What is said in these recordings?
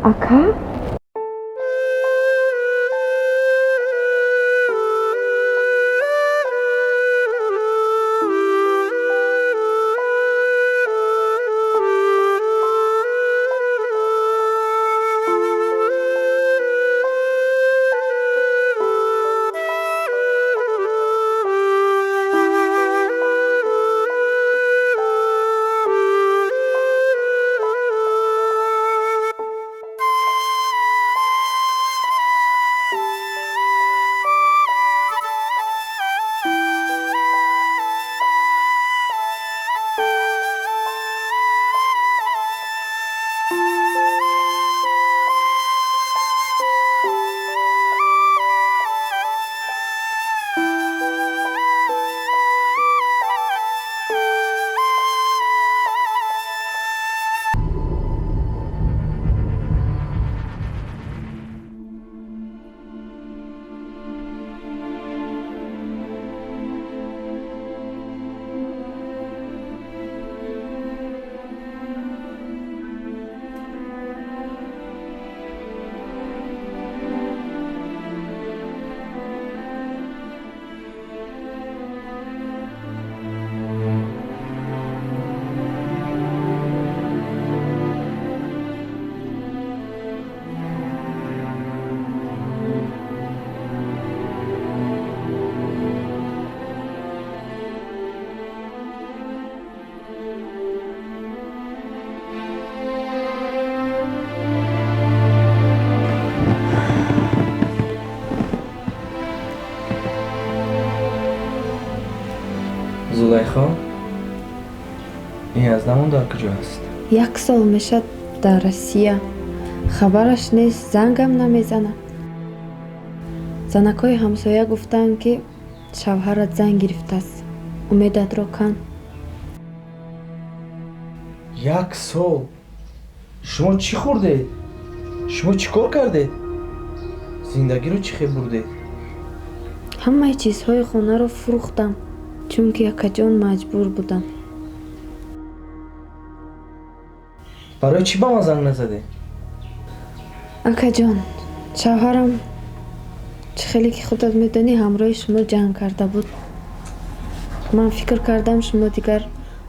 Ака? Зулайхо, ин аз намон дар куҷо аст? Як сол мешад дар Россия. Хабараш нест, зангам намезанад. Занакҳои ҳамсоя гуфтанд, ки шавҳарат зан гирифтааст. Умедатро кан. Як сол? Шумо чӣ хӯрдед? Шумо чӣ кор кардед? Зиндагиро чӣ хел бурдед? Ҳамаи чизҳои хонаро фурӯхтам, чунки акаҷон маҷбур будам. Барои чӣ ба ман занг назадед? Акаҷон, шавҳарам чӣ хеле ки худат медонӣ ҳамроҳи шумо ҷанг карда буд. Ман фикр кардам, шумо дигар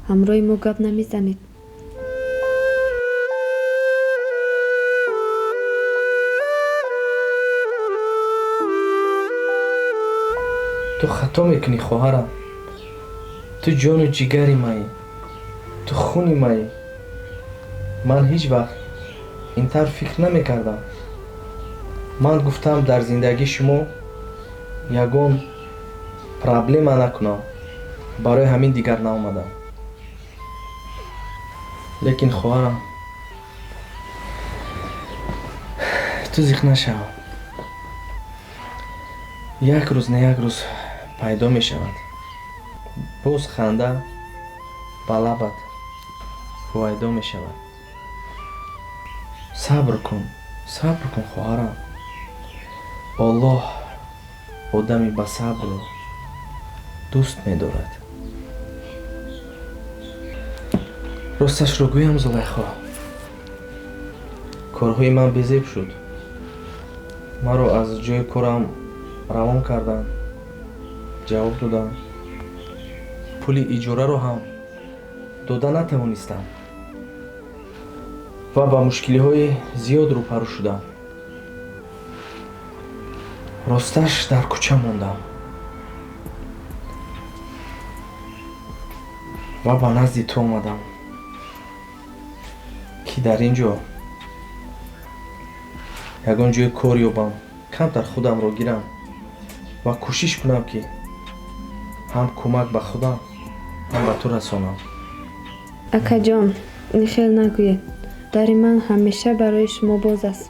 ҳамроҳи мо гап намезанед. Ту хато мекунӣ, хоҳарам. Ту ҷону ҷигари маӣ, ту хуни маӣ. Ман ҳеҷ вақт ин тавр фикр намекардам. Ман гуфтам, дар зиндагии шумо ягон проблема накунам, барои ҳамин дигар наомадам. Лекин хоҳарам, ту зиқ нашав. Як рӯз на як рӯз пайдо мешавад. Боз ханда ба лабат ҳувайдо мешавад. Сабр кун, сабр кун, хоҳарам. Оллоҳ одами ба сабрро дӯст медорад. Росташро гӯям, Зулайхо, корҳои ман безеб шуд. Маро аз ҷои корам равон карданд, ҷавоб доданд. Пули иҷораро ҳам дода натавонистам ва ба мушкилиҳои зиёд рӯпарӯ шудам. Росташ дар кӯча мондам ва ба назди ту омадам, ки дар ин ҷо ягон ҷои кор ёбам, камтар худамро гирам ва кӯшиш кунам, ки ҳам кӯмак ба худам, ҳам ба ту расонам. Акаҷон, ин хел нагӯед. Дари ман ҳамеша барои шумо боз аст.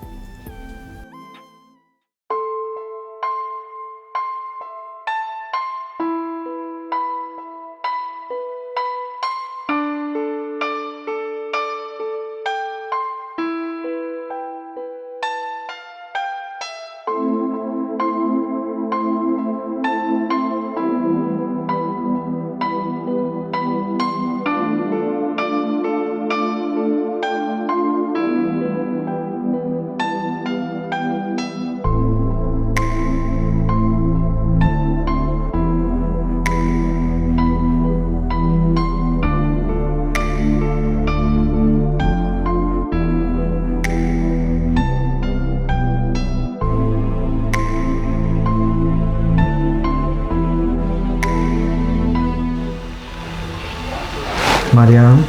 Марьям,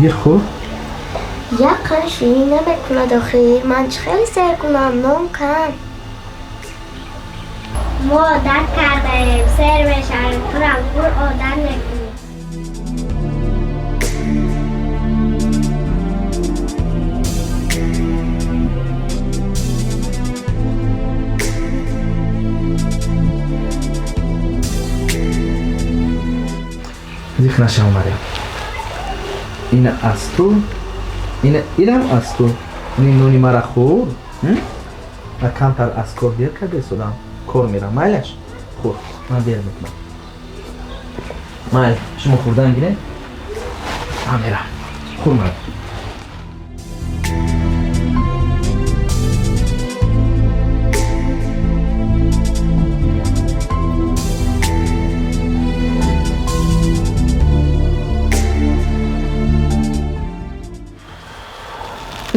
гир хӯр. Як қанд ширин намекунад охир. Ман чӣ хеле сер кунам? Нон кам. Мо одат кардаем, сер мешавем, турам хӯр, одат мекунем. Зиқ нашав, Марьям. Ина аз ту, инам аз ту. Ини нони мара хӯр. Ма камтар аз кор дер карда истодам. Кор мерам. Майлаш? Хӯр. Ман дер мекунам. Майл, шумо хӯрдан гиред. Ман мерам. Хӯр, мара.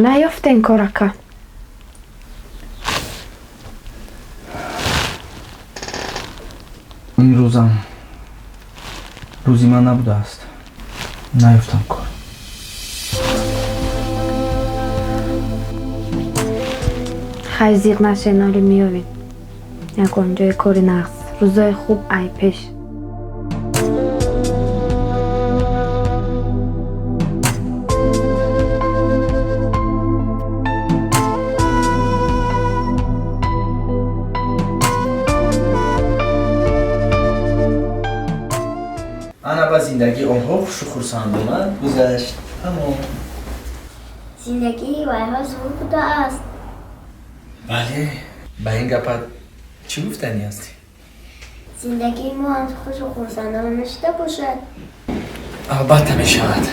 Наёфтен кор, ака? Ин рӯзам рӯзи ман набудааст. Наёфтам кор. Хай, зиқ нашен, оли меёвем ягон ҷои кори нағз. Рӯзои хуб ай пеш. Ана ба зиндагии онҳо хушу хурсандона гузашт. Тамом. Зиндагии вайҳо зуд будааст. Бале, ба ин гапат чӣ гуфтанӣ ҳастӣ? Зиндагии мо ҳам хушу хурсандона нашуда бошад. Албатта мешавад.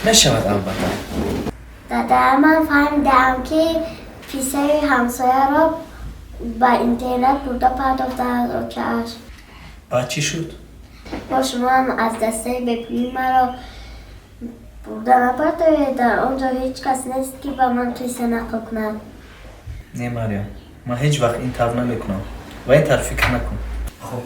Мешавад, албатта. Дада, ман фаҳмидам, ки писари ҳамсояро ба интернат бурда партофтааст очааш. Баъд чӣ шуд? Бо шумо ҳам аз дастаи бепулӣ маро бурда напартоед. Дар он ҷо ҳеҷ кас нест, ки ба ман қисса нақл кунад. Не, Марьям, ман ҳеҷ вақт ин тавр намекунам ва ин тавр фикр накун. Хоб.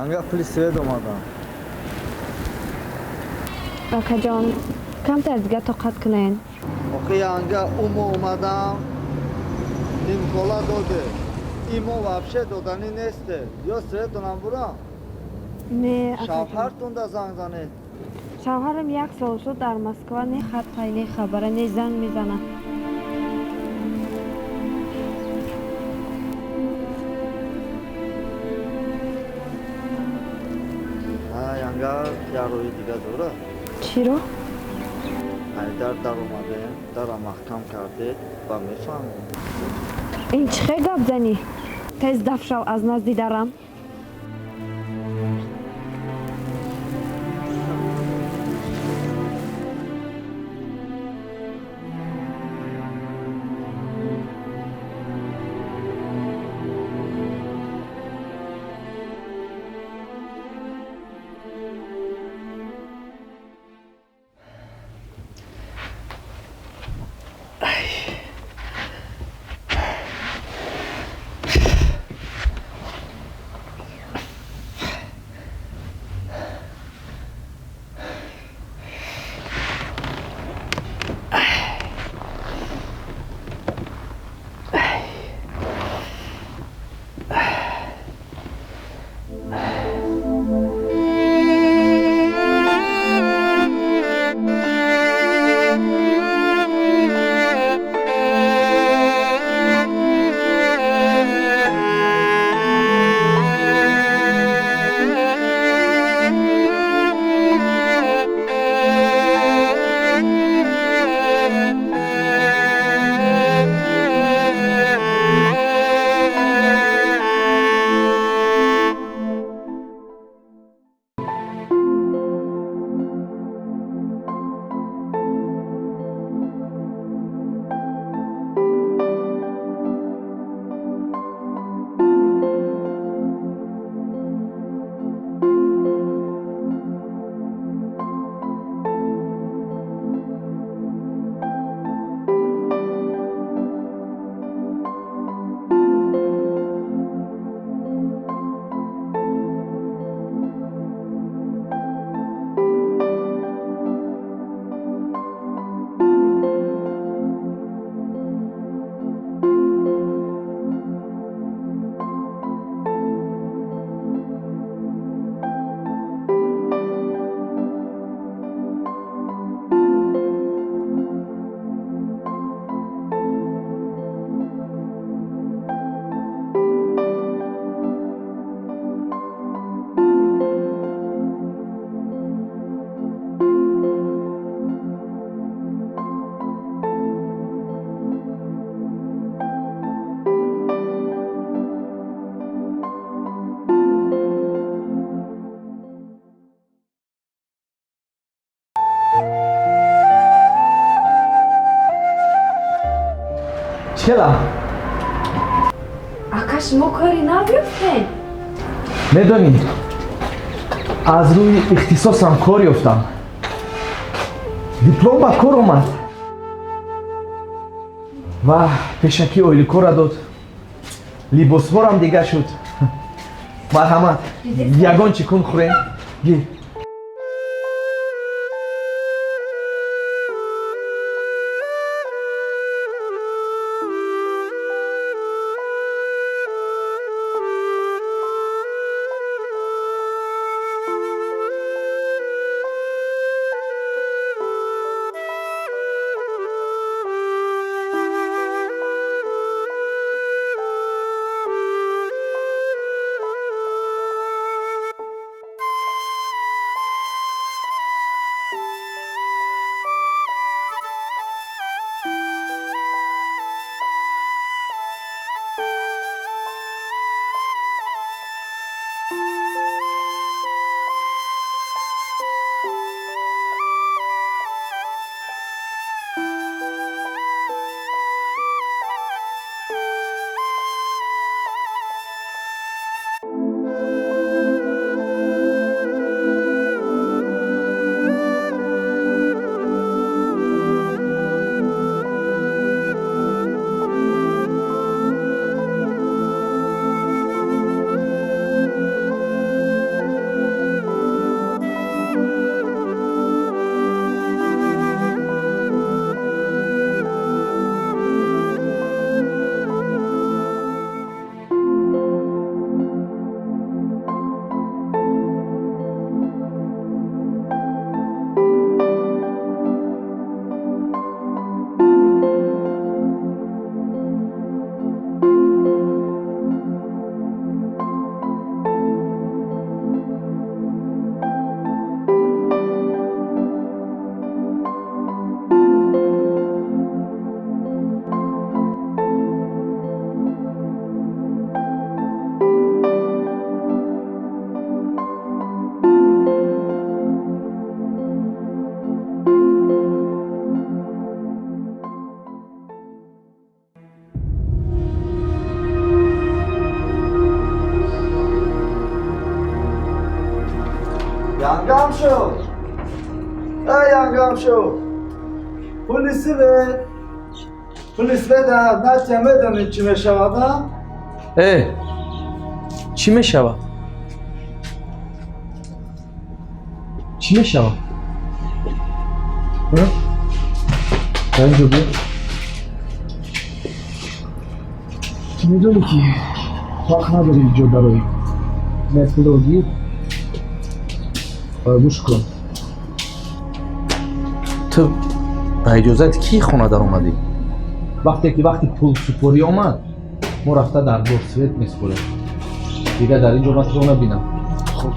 Янга пули свет омадам. Акаҷон, камтар дига тоқат кунен. Охи янга умо омадам, нимкола доде. Имо вообще доданӣ несте. Ё светонам бурам? Не, акаҷон. Шавҳартонда занг занед. Шавҳарам як сол шуд дар Москва, не хаттай, не хабара, не занг мезанад. Янга як роҳи дига дорад. Чиро? Айдар даромадем, дара маҳкам кардед ва мефаҳмем. Ин чӣ хел гап занӣ? Тез даф шав аз назди дарам. Чӣ хелам? Ака, шумо кори нав ёфтем? Медонӣ, аз рӯи ихтисосам кор ёфтам, диплом ба кор омад ва пешакӣ ойликора дод, либосҳорам дигар шуд. Марҳамат, ягон чӣ кун, хӯрем, гир. Янгам шуд, эй, янгам шуд. Пули свет, пули свет натя, медонӣ чӣ мешавад, а? Э, чӣ мешавад, чӣ мешавад? Инҷо биё. Ту медонӣ, ки вақт надорӣ инҷо дароӣ. Не, пулро гир ва гӯш кун. Ту ба иҷозати кӣ хона даромадӣ? Вақте ки вақти пулсупорӣ омад, мо рафта дар Горсвет месупорем. Дигар дар ин ҷо ман туро набинам. Хуб.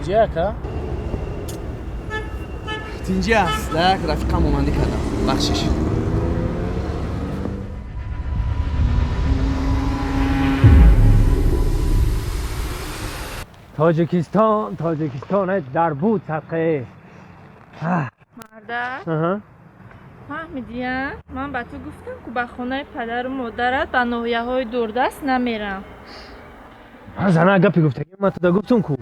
Тинҷи, ака? Тинҷи аст, як рафиқам омандӣ кардам, бахшиш. Тоҷикистон, Тоҷикистон, дар буд садқае. Марда. Фаҳмидия? Ман ба ту гуфтам, ку ба хонаи падару модарат ба ноҳияҳои дурдаст намерам. Зана, гапи гуфтагӣ ман туда гуфтум ку.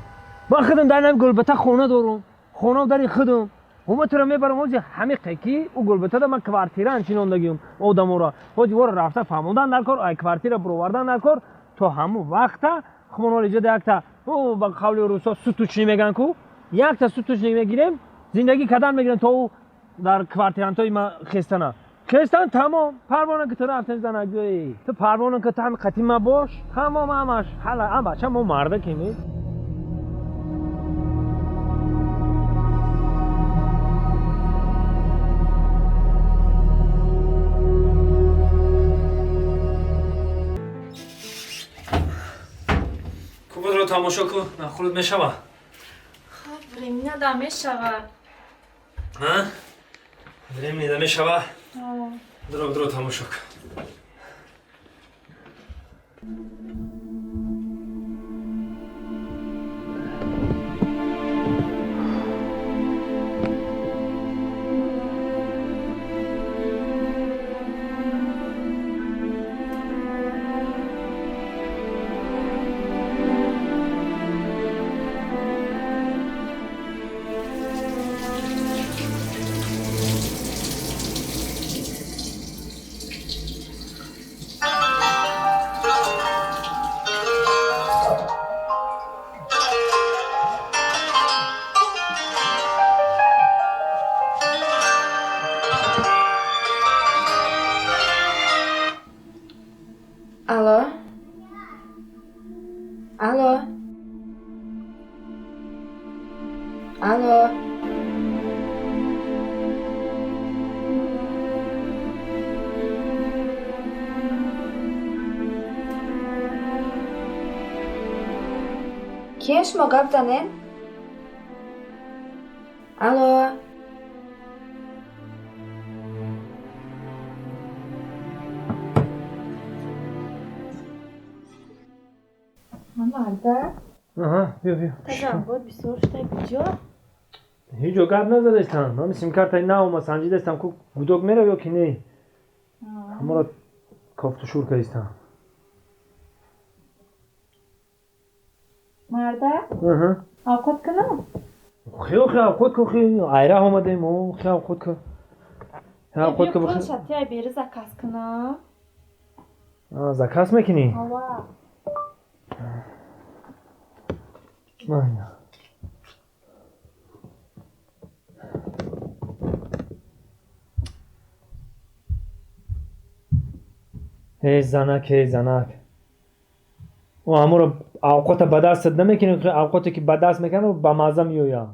Ман худам дар нами Гулбата хона дорум. Хона дари худум. Ҳума туро мебарам ҳози ҳамиқе ки ӯ Гулбатада ман квартира анчинондагиум одаморо. Ҳози вора рафта фаҳмондан дар кор, ай квартира буровардан дар кор, то ҳамун вақта хумон ҳол иҷода якта ӯ ба қавли русо сутучни меган ку, якта сутучни мегирем, зиндагӣ кардан мегирем то ӯ дар квартирантҳои ма хестана. Хестан тамом, парвона ки ту рафтем занак ҷои. Ту парвона ки ту ҳами қатӣ ма бош, тамом ҳамаш. Ҳала ам бача мо мардакем. Кубодро тамошо кун, нахулуд мешава. Хоб, времена да мешава. А? Времени да мешава? Дро, дро тамошо кун. Алло? Алло? Алло? Киен шумо гап занед? Алло? Марда? Аҳа, биё, биё. Тазаввур бисёр шудай куҷо? Ҳеҷ ҷо гап назадастам. Ҳами симкартаи нав омад, санҷидастам, ку гудок мерав ё ки не. Ҳамаро кофтушӯр кардистам. Марда? Аҳа. Овқат кунам? Хел хел овқат кун, хел айра омадем, о, хел овқат кун. Хел овқат кун. Биё, шати ай бери заказ кунам. А, заказ мекунӣ? Ава. Майна. Эй занак, эй занак. Ӯ ҳаморо авқота ба дастат намекунӣ, авқоте ки ба даст мекунад, ба мазза меояд.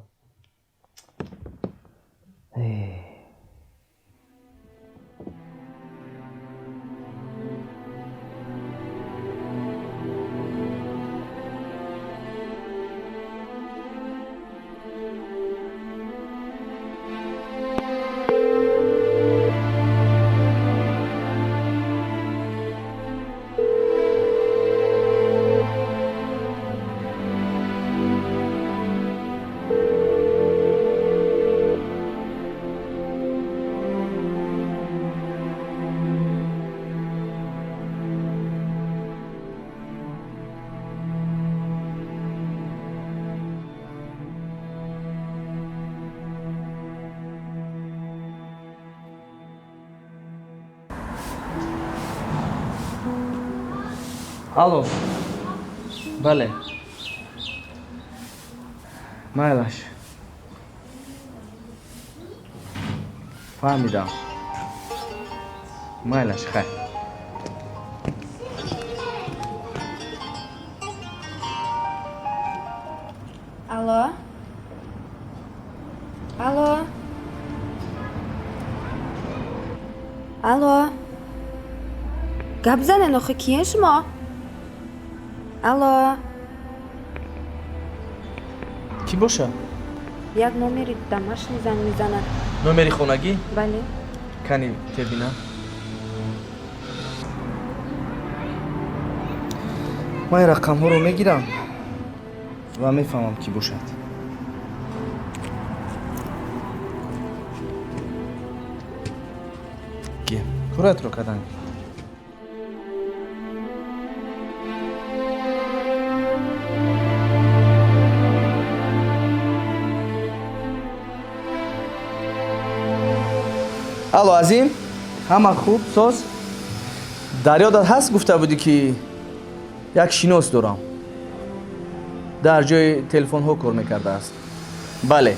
Алло. Бале. Майлаш. Фаҳмидам. Майлаш, хайр. Алло? Алло? Алло? Гап занен охи, киен шумо? Алло? Кӣ боша? Як номери домашний занг мезанад. Номери хонагӣ? Бале. Кани тебина. Ман ин рақамҳоро мегирам ва мефаҳмам кӣ бошад. Кораатро кардан. Алло, Азим, ҳама хуб, соз? Дар ёдат ҳаст, гуфта будӣ, ки як шинос дорам, дар ҷои телефонҳо кор мекардааст? Бале,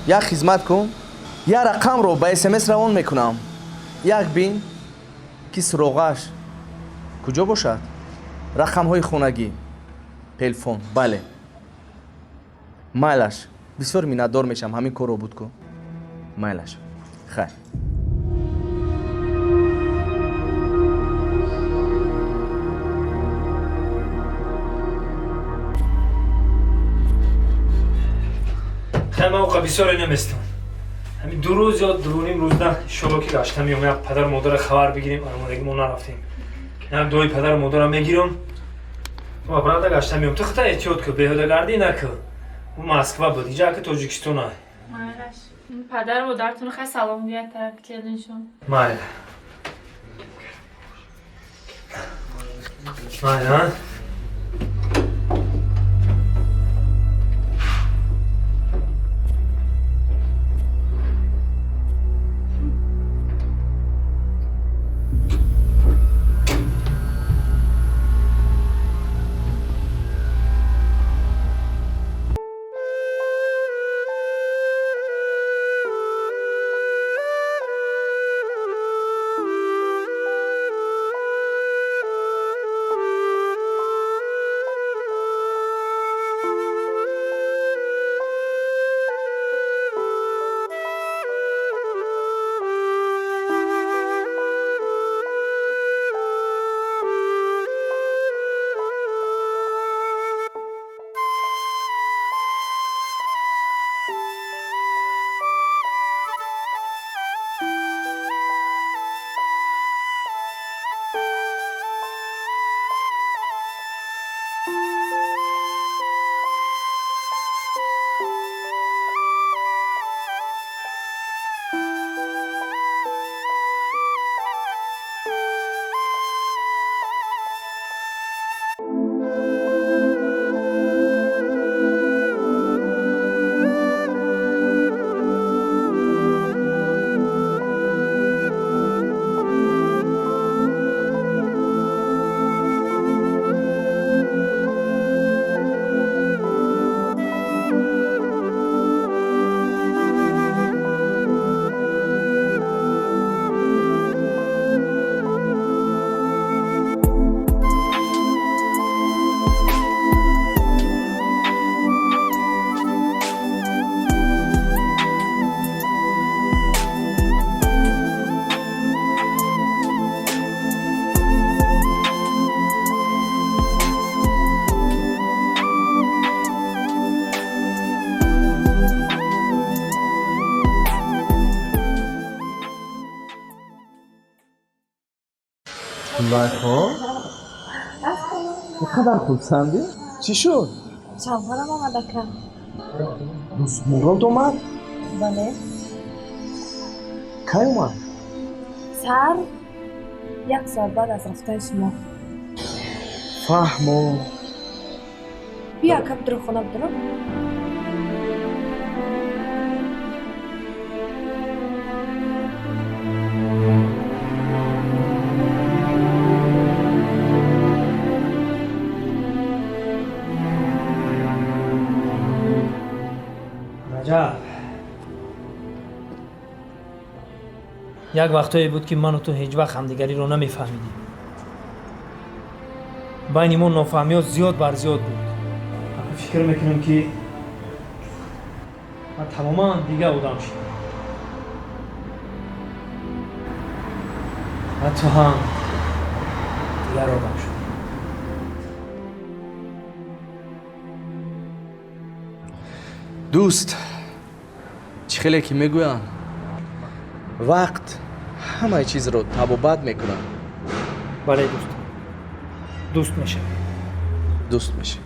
як хизмат кун, як рақамро ба СМС равон мекунам, як бин, ки суроғааш куҷо бошад. Рақамҳои хонагӣ, телефон. Бале, майлаш, бисёр миннатдор мешавам, ҳамин корро буд кун. Майлаш, хайр. Хай, ман оқа бисёре наместам. Ҳамин 2 рӯз ё 2.5 рӯзда иншолло ки гашта меом, як падару модара хабар бигирем. Армодаги мо нарафтем. Як дуои падару модара мегирам ва брада гашта меом. Ту хута эҳтиёт кун, беҳудагардӣ накун. Ӯ Москва буд, иҷа ки Тоҷикистона. Майлаш, падару модаратон хай салом гӯяд тарафи келиншон. Майла, майла. Зулайхо, чӣ қадар хурсандӣ? Чӣ шуд? Шавҳарам омад, ака. Дӯстмурод омад? Бале. Кай омад? Сар як соат баъд аз рафтани шумо. Фаҳмо. Биё, ака, бидуро хона бидурам. Раҷаб, як вақтое буд, ки ману ту ҳеҷ вақт ҳамдигариро намефаҳмидем. Байни мо нофаҳмиҳо зиёд бар зиёд буд. Фикр мекунам, ки ман тамоман дигар одам шудам ва ту ҳам дигар одам шудӣ. Дӯст, чӣ хеле ки мегӯянд, вақт ҳамаи чизро табобат мекунад. Бале, дӯст, дӯст мешавем. Дӯст мешавем.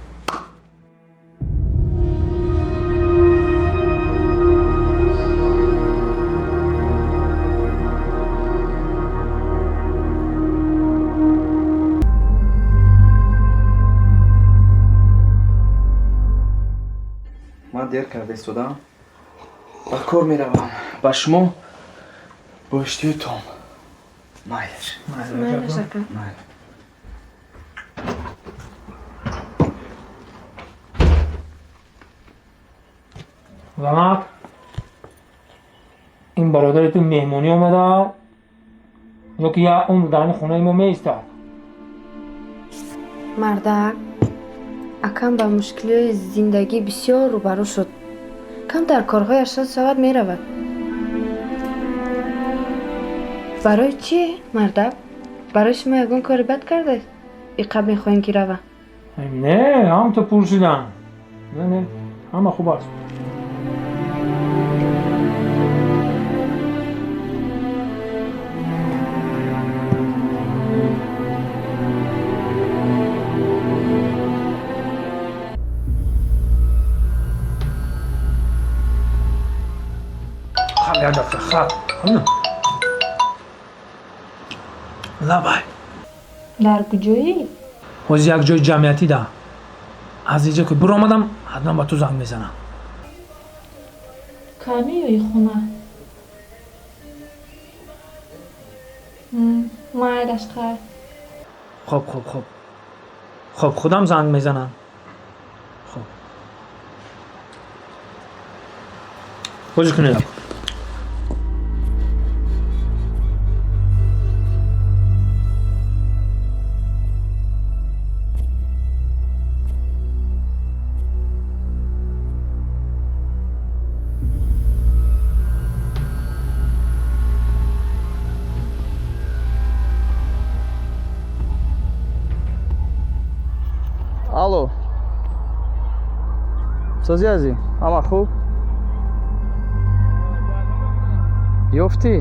Ман дер карда истодам, ба кор меравам. Ба шумо бо иштиёи том. Майлаш. Майлаш, ака. Занак, ин бародари ту меҳмонӣ омада ё ки як умр дар ин хонаи мо меистад? Мардак, акам ба мушкилиҳои зиндагӣ бисёр рӯбарӯ шуд. Камтар корҳояш соз шавад, меравад. Барои чӣ, мардак? Барои шумо ягон кори бад кардааст? Иқаб мехоҳем ки рава. Не, ҳам ту пурсидам. Не, не, ҳама хуб аст. Як дақиқа, хат. Лабай. Дар куҷоӣ? Ҳозир як ҷои ҷамъиятӣ да. Аз инҷо ки биромадам, ҳатман ба ту занг мезанам. Кай меоӣ хона? Майлаш, хайр. Хоб, хоб, хоб. Хоб, худам занг мезанам. Хоб. Бозӣ кунед. Алло. Созӣ азӣ? Ҳама хуб? Ёфтӣ?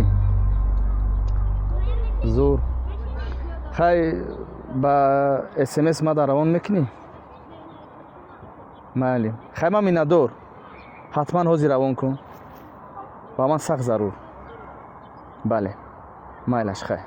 Зур. Хай, ба СМС мада равон мекунӣ? Майли. Хай, ман миннатдор. Ҳатман ҳозир равон кун. Ба ман сахт зарур. Бале. Майлаш, хай.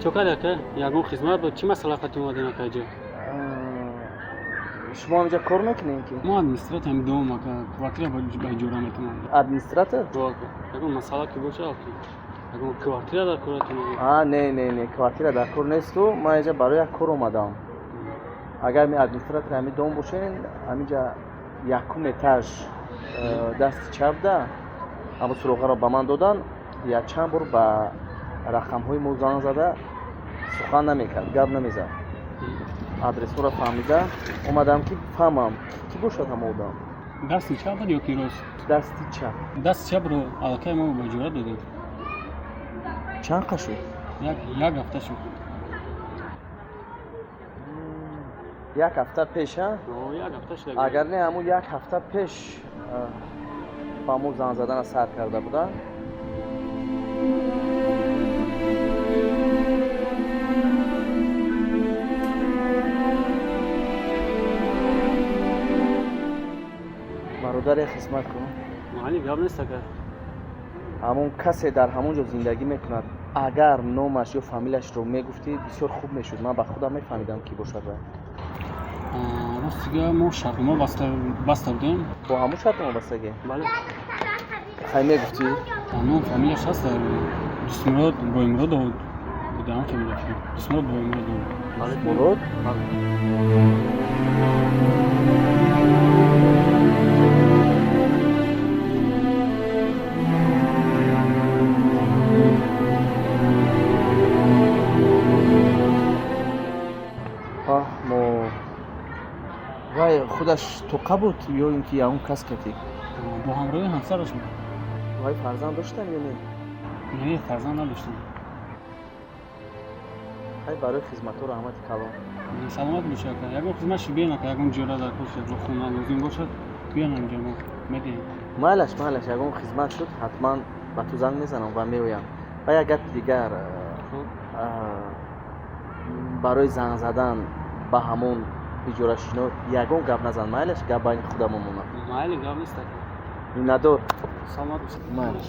Чокар ака, ягон хизмат буд? Чӣ масъала қати омадин, акаҷо? Шумо ҳаминҷа кор мекунед ки? Мо администратор ҳами дом, ака, квартира ба иҷора метавонам. Администратор? Ягон масъала ки боша, алки ягон квартира дар коратон? А, не, не, не, квартира дар кор несту. Ман инҷа барои як кор омадам. Агар ми администратори ҳами дом бошен, ҳаминҷа якум этаж, дасти чапда ҳамон суроғаро ба ман додан. Якчанд бор ба рақамҳои мо занг зада, сухан намекард, гап намезад. Адресҳоро фаҳмида омадам ки фаҳмам, кӣ бошад ҳама одам. Дасти чап буд ё ки рост? Дасти чап. Дасти чапро аллакай мо ба иҷора додем. Чанд қа шуд? Як ҳафта шуд. Як ҳафта пеш, а? Як ҳафта шуд. Агар не, ҳамун як ҳафта пеш ба мо занг задана сар карда буданд. Бародар, як хизмат кун. Майли, гап нест ака. Ҳамон касе дар ҳамон ҷо зиндагӣ мекунад, агар номаш ё фамилияшро мегуфтӣ, бисёр хуб мешуд. Ман ба худам мефаҳмидам, ки бошад вай. Рости гап, мо шартнома баста будем. Бо ҳамон шартнома бастагӣ? Бале. Хай, мегуфтӣ? Ном фамилияш ҳаст, Дустмурод Боймуродов будам, фамилияш Дустмурод Боймуродов. Мурод? Бале. Фаҳмо. Вай худаш тоқа буд ё ин ки ягон кас катӣ? Бо ҳамроҳи ҳамсараш буд. Вай фарзанд доштам ё не? Не, фарзанд надоштам. Хай, барои хизматҳо раҳмати калон. Саломат бошӣ ака. Ягон хизмат ши биён ака, ягон ҷора дар кор шуд, ягон хона лозим бошад, биён инҷо, мо медиҳем. Майлаш, майлаш, ягон хизмат шуд, ҳатман ба ту занг мезанам ва меоям. Ва як гапи дигар, барои занг задан ба ҳамон иҷорашино ягон гап назан, майлаш, гап байни худамон монад. Майли, гап нест ака. Миннатдор. Саломат бошӣ. Майлаш.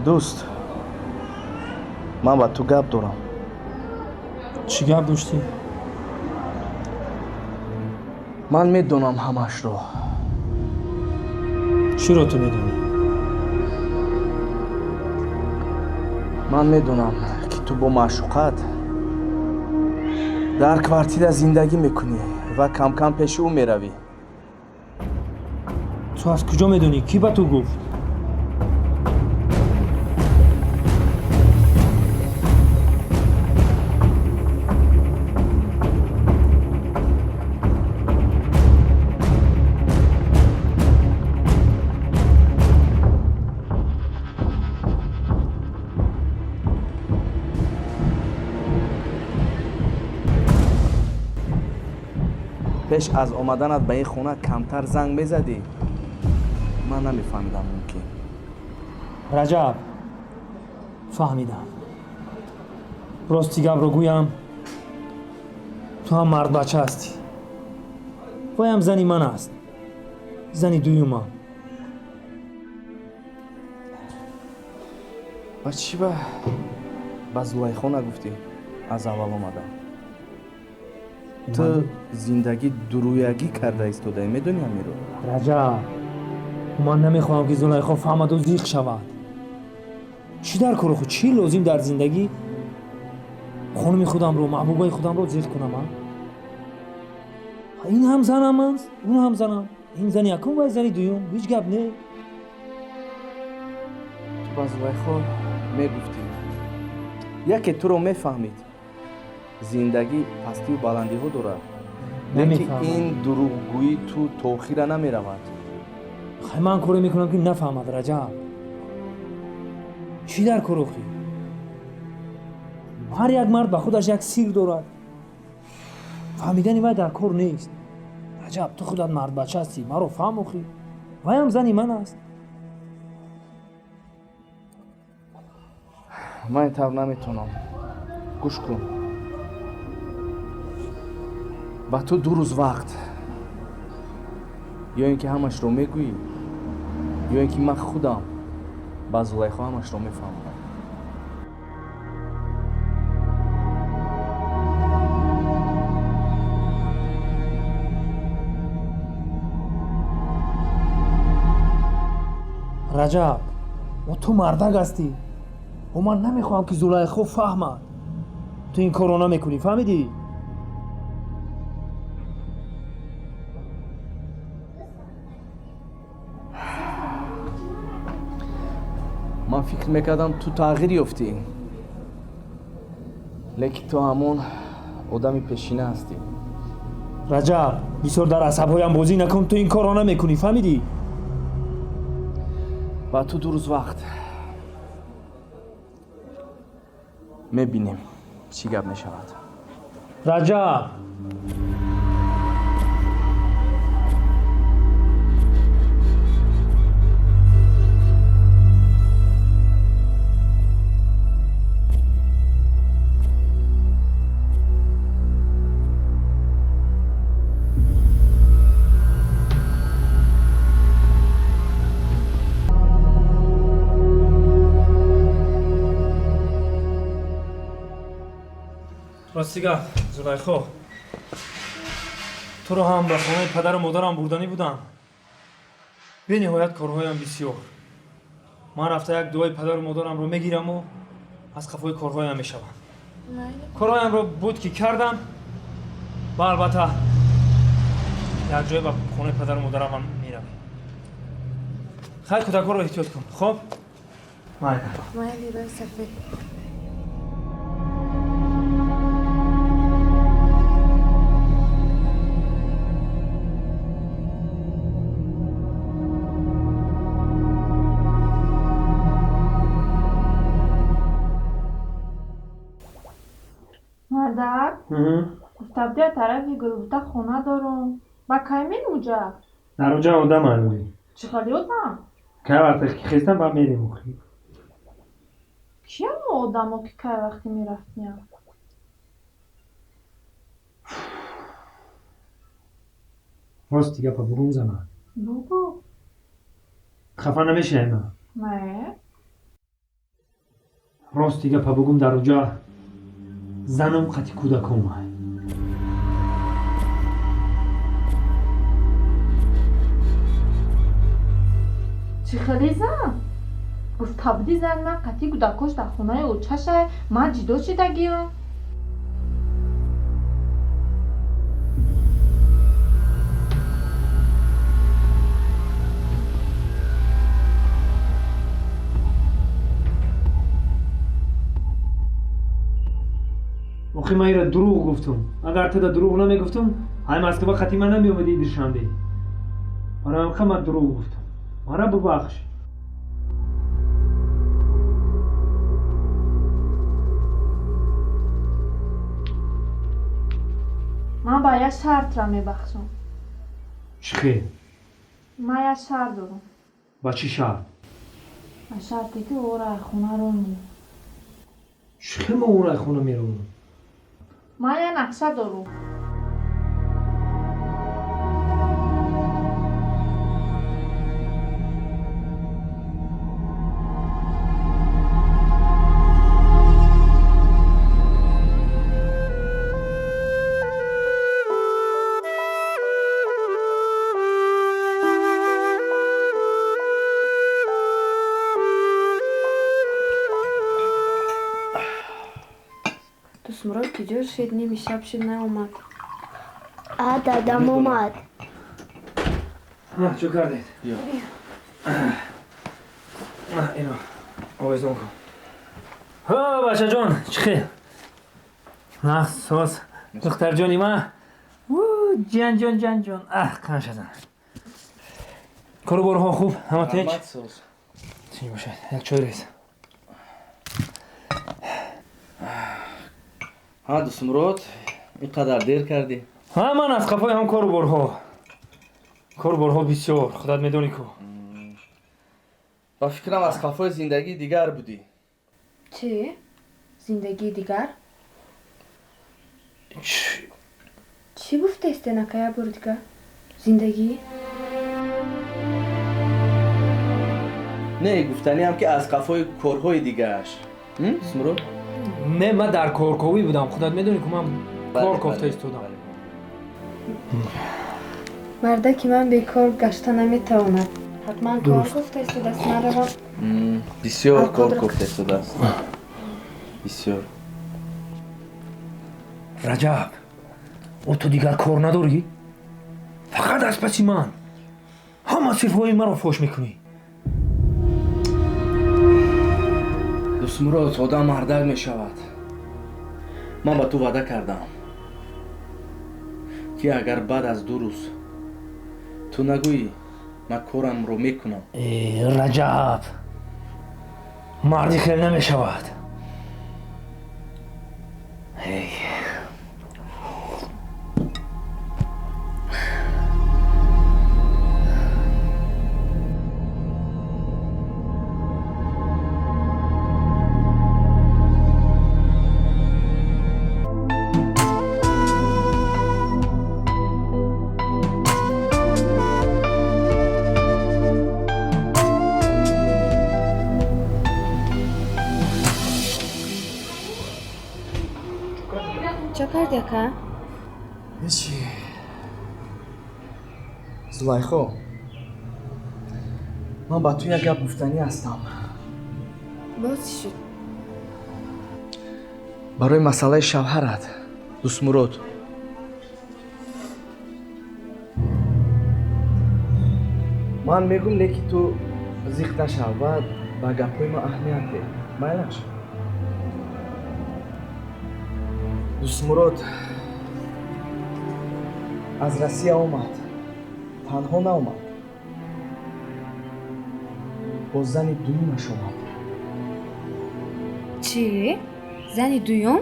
Дӯст, ман ба ту гап дорам. Чӣ гап доштӣ? Ман медонам ҳамаашро. Чиро ту медонӣ? Ман медонам, ки ту бо маъшуқат дар квартира зиндагӣ мекунӣ ва камкам пеши ӯ меравӣ. Ту аз куҷо медонӣ? Кӣ ба ту гуфт? Пеш аз омаданат ба ин хона камтар занг мезадӣ, ман намефаҳмидам мумкин. Раҷаб, фаҳмидам. Рости гапро гӯям, ту ҳам мардбача ҳастӣ. Вайам зани ман аст, зани дуюмам. Ба чӣ ба Зулайхо нагуфтӣ аз аввал омадам? Ту зиндагӣ дуруягӣ карда истодаӣ, медонӣ ҳаминро? Раҷаб, ман намехоҳам, ки Зулайхо фаҳмаду зиқ шавад. Чӣ дар кори худ, чӣ лозим дар зиндагӣ хонуми худамро, маҳбубаи худамро зиқ кунам? А ин ҳам занам аст, он ҳам занам. Ин зани якум ва зани дуюм, ҳеҷ гап не. Ту ба Зулайхо мегуфтӣ, яке туро мефаҳмид. Зиндагӣ пастию баландиҳо дорад, лекин ин дурӯғгӯӣ ту то охира намеравад. Хай, ман коре мекунам, ки нафаҳмад. Раҷаб, чӣ дар кор охӣ? Ҳар як мард ба худаш як сир дорад, фаҳмидани вай дар кор нест. Раҷаб, ту худат мардбача ҳастӣ, маро фаҳм охӣ. Вайам зани ман аст. Ман ин тавр наметавонам. Гӯш кун, ба ту 2 рӯз вақт. Ё ин ки ҳамашро мегӯӣ, ё ин ки ман худам ба Зулайхо ҳамашро мефаҳмонам. Раҷаб, ту мардак ҳастӣ. Ман намехоҳам, ки Зулайхо фаҳмад. Ту ин корро намекунӣ, фаҳмидӣ? Ман фикр мекардам, ту тағйир ёфтӣ, лекин ту ҳамон одами пешина ҳастӣ. Раҷаб, бисёр дар асабҳоям бозӣ накун. Ту ин корро намекунӣ, фаҳмидӣ? Ба ту 2 рӯз вақт. Мебинем, чӣ гап мешавад. Раҷаб. Рости гап, Зулайхо, туро ҳам ба хонаи падару модарам бурданӣ будам. Бениҳоят корҳоям бисёр. Ман рафта як дуои падару модарамро мегираму аз қафои корҳоям мешавам. Корҳоямро буд ки кардам ва албатта якҷоя ба хонаи падару модарамам меравем. Хайр, кӯдакҳоро эҳтиёт кун. Хоб, майли. Майли, рӯи сафед. Мардак, гуфта будия тарафи Гулбута хона дорум. Ба кай мерем уҷа? Дар уҷа одам ҳалӯӣ. Чӣ хели одам? Кай вақте ки хестам, ба мерем охи. Киямо одамо, ки кай вақте мерафтиям? Рости гапа бугум, зана? Бугу. Хафа намешавӣ ма? Не. Рости гапа бугум, дар уҷа занам қати кӯдакомай. Чӣ хели зан? Гуфта будӣ, зан ман қати кӯдакош дар хонаи очашай, ман ҷидо шидагиам. Охи, ман ира дурӯғ гуфтум. Агар туда дурӯғ намегуфтум, ҳай Москва қати ман намеомадӣ Душанбе. Барои ҳамқа ман дурӯғ гуфтум. Мара бубахш. Ман ба як шартра мебахшам. Чӣ хел? Ман як шарт дорам. Ба чӣ шарт? Ба шарте ки ӯро ай хона ронӣ. Чӣ хел ма ӯро ай хона меронам? Ман як нақша дорам. Дустмурод киҷо шид? Ними шаб шид, наомад. А, дадам омад. Чӯ кардед? Ино овезон кун. Ҳа, бачаҷон, чӣ хел? Нағз, соз, духтарҷони ма? Ҷанҷон, ҷанҷон, аҳ, қаншазан. Кору борҳо хуб, ҳама тинч? Тинч бошад. Як чой рез. Ҳа, Дустмурод, ин қадар дер кардӣ? Ҳа, ман аз қафои ҳам кору борҳо. Кору борҳо бисёр, худат медонӣ ку. Ба фикрам, аз қафои зиндагии дигар будӣ. Чӣ? Зиндагии дигар? Чӣ гуфтаисте, нака, як бори дигар? Зиндагӣ? Не, гуфтаниам, ки аз қафои корҳои дигааш. Дустмурод? Не, ман дар корковӣ будам, худат медонӣ ку, ман кор кофта истодам. Мардаки ман бекор гашта наметавонад. Ҳатман кор кофта истодааст. Ман равам. Бисёр кор кофта истодааст, бисёр. Раҷаб, о, ту дигар кор надорӣ? Фақат аз паси ман ҳама сирҳои маро фош мекунӣ. Дустмурод, одам мардак мешавад. Ман ба ту ваъда кардам, ки агар баъд аз 2 рӯз ту нагӯӣ, ман корамро мекунам. Раҷаб, марди хел намешавад. Ака? Ҳечи. Зулайхо, ман ба ту як гап гуфтанӣ ҳастам. Боз чӣ шуд? Барои масъалаи шавҳарат, Дӯстмурод. Ман мегӯм, лекин ту зиқ нашав ва ба гапҳои ман аҳамият деҳ. Майлаш? Дӯстмурод аз Россия омад, танҳо наомад, бо зани дуюмаш омад. Чӣ? Зани дуюм?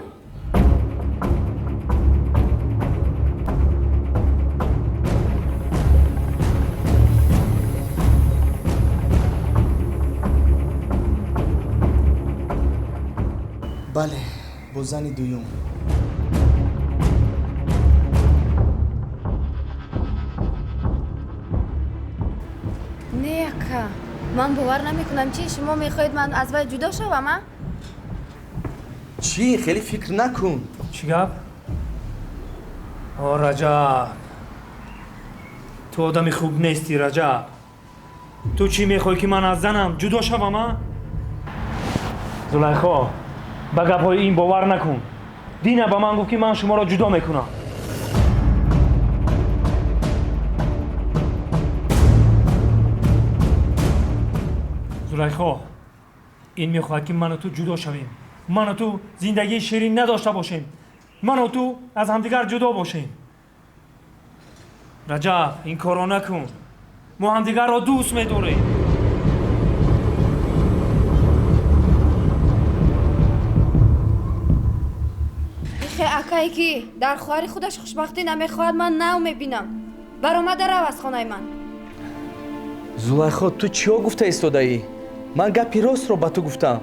Бале, бо зани дуюм. Не, ака, ман бовар намекунам. Чӣ, шумо мехоҳед ман аз вай ҷудо шавам, а? Чӣ? Хеле фикр накун. Чӣ гап? О, Раҷаб, ту одами хуб нестӣ, Раҷаб. Ту чӣ мехоҳӣ, ки ман аз занам ҷудо шавам, а? Зулайхо, ба гапҳои ин бовар накун. Дина ба ман гуфт, ки ман шуморо ҷудо мекунам. Зулайхо, ин мехоҳад, ки ману ту ҷудо шавем, ману ту зиндагии ширин надошта бошем, ману ту аз ҳамдигар ҷудо бошем. Раҷаб, ин корро накун. Мо ҳамдигарро дӯст медорем. Ихе акае, ки дар хоҳари худаш хушбахтӣ намехоҳад, ман нав мебинам. Баромада рав аз хонаи ман. Зулайхо, ту чиҳо гуфта истодаӣ? Ман гапи ростро ба ту гуфтам.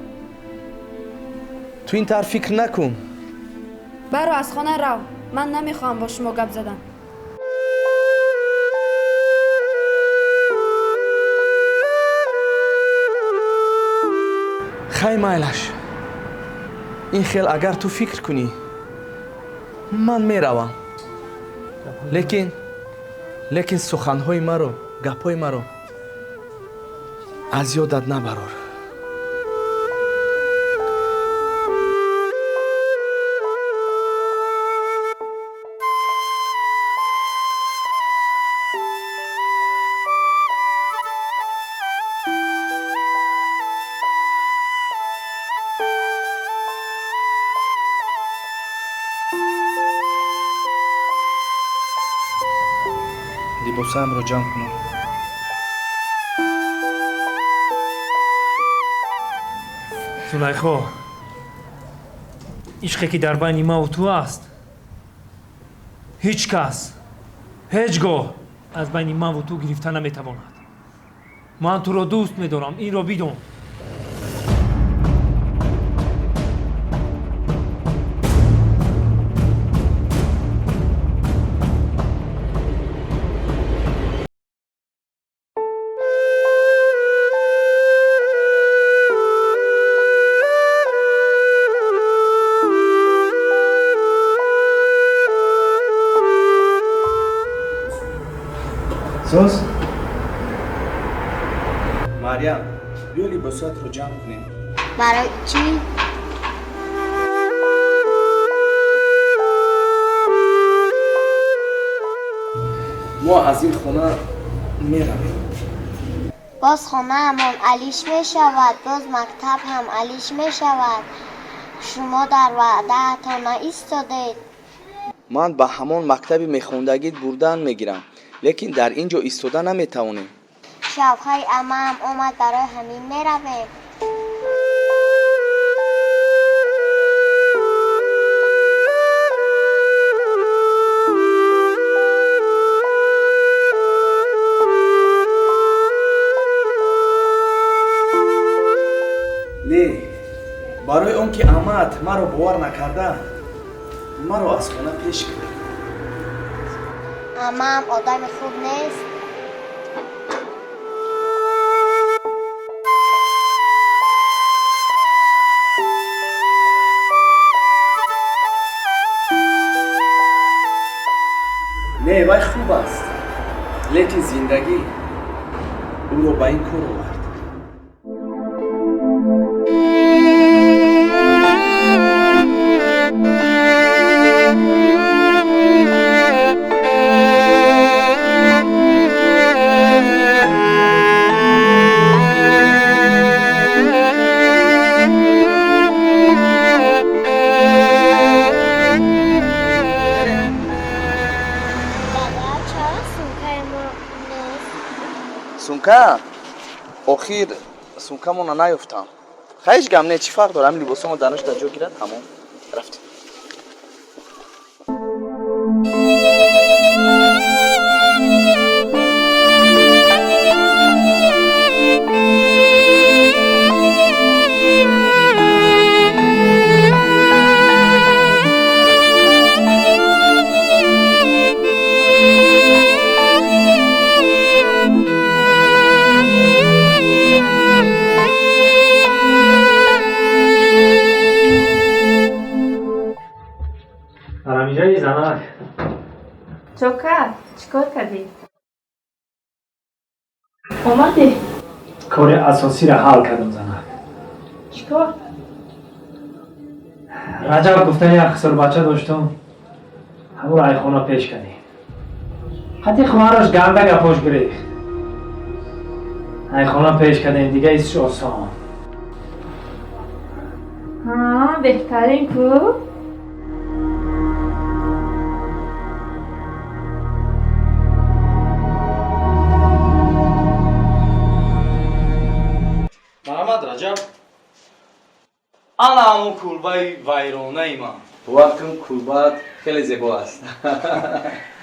Ту ин тавр фикр накун. Баро, аз хона рав. Ман намехоҳам бо шумо гап задан. Хай, майлаш. Ин хел агар ту фикр кунӣ, ман меравам, лекин суханҳои маро, гапҳои маро аз ёдат набарор. Либосаамро ҷамъ кунам. Зулайхо, ишқе, ки дар байни маву ту аст, ҳеҷ кас ҳеҷ гоҳ аз байни маву ту гирифта наметавонад. Ман туро дӯст медорам, инро бидон. Соз? Марьям, биё либосатро ҷамъ кунем. Барои чӣ? Мо аз ин хона меравем. Боз хонаамон алиш мешавад, боз мактаб ҳам алиш мешавад. Шумо дар ваъдаатон наистодед. Ман ба ҳамон мактаби мехондагит бурдан мегирам, лекин дар ин ҷо истода наметавонем. Шавҳари амаам омад, барои ҳамин меравем. Не, барои он ки амаат маро бовар накарда, маро аз хона пеш кард. Амаам одами хуб нест. Не, вай хуб аст, лекин зиндагӣ ӯро ба ин кор овард. Сумка? Охир сумкамона наёфтам. Хай, ҳеҷ гам не, чӣ фарқ дорам, либосомо данош дар ҷо гирад, тамом. Рафтем. Ҳарамиҷаи занак. Чока, чӣ кор кардӣ? Омадӣ? Кори асосиро ҳал кардам, занак. Чӣ кор? Раҷаб гуфтани як хисурбача доштум, ҳамуро айхона пеш кардем. Ҳатти хоҳараш ганда гапош гирифт. Айхона пеш кардем, дига исш осон. Ҳа, беҳтарин ку. Марҳамат, Раҷаб, ана ҳамон кулбаи вайронаи ман. Бовар кун, кулбаат хеле зебо аст.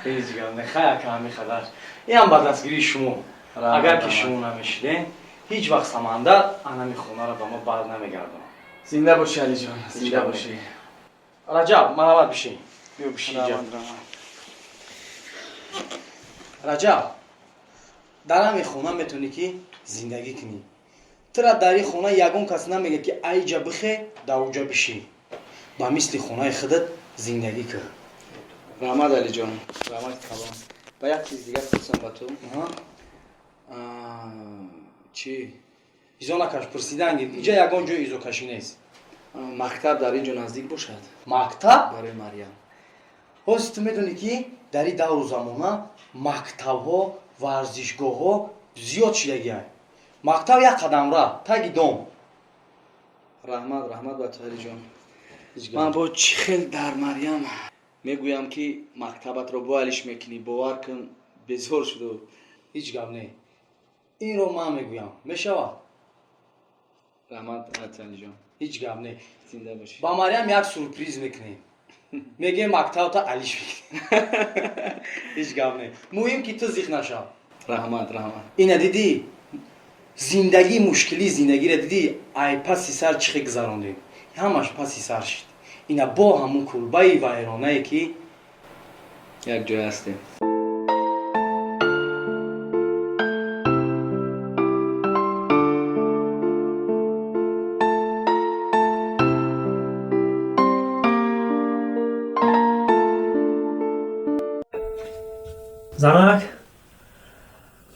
Ҳеҷ гап не, хай ака, ҳамин қадар. Инам ба дастгирии шумо. Агар ки шумо намешидем, ҳеҷ вақт Самандар анами хонаро ба мо бад намегардонад. Зинда бошӣ, Алиҷон, зинда бошӣ. Раҷаб, марҳамат, бишин, биё бишин инҷа. Раҷаб, дар ҳамин хона метавонӣ ки зиндагӣ кунӣ. Тура дар ин хона ягон кас намегӯяд, ки айҷа бихе, дар уҷа бишин. Ба мисли хонаи худат зиндагӣ кун. Раҳмат, Алиҷон, раҳмати калон. Ба як чиз дигар пурсам ба ту. Чӣ? Изо накаш, пурсидан гир, инҷа ягон ҷои изокашӣ нест. Мактаб дар ин ҷо наздик бошад? Мактаб? Барои Марьям. Ҳозир ту медонӣ, ки дар ин давру замона мактабҳо, варзишгоҳҳо зиёд шидагианд. Мактаб як қадамра, таги дом. Раҳмат, раҳмат ба ту, Алиҷон. Ман бо чӣ хел дар Марьям мегӯям, ки мактабатро бо алиш мекунӣ, бовар кун, безор шуду. Ҳеҷ гап не, инро ман мегӯям, мешавад. Раҳмат, Алиҷон. Ҳеҷ гап не. Зинда бошӣ. Ба Марьям як сюрприз мекунем, мегӯем мактабта алиш мекунем. Ҳеҷ гап не, муҳим ки ту зиқ нашав. Раҳмат, раҳмат. Ина дидӣ, зиндагӣ, мушкилии зиндагиро дидӣ, ай паси сар чӣ хел гузарондем, ҳамаш паси сар шид. Ина бо ҳамун кулбаи вайронае ки як ҷой ҳастем. Занак,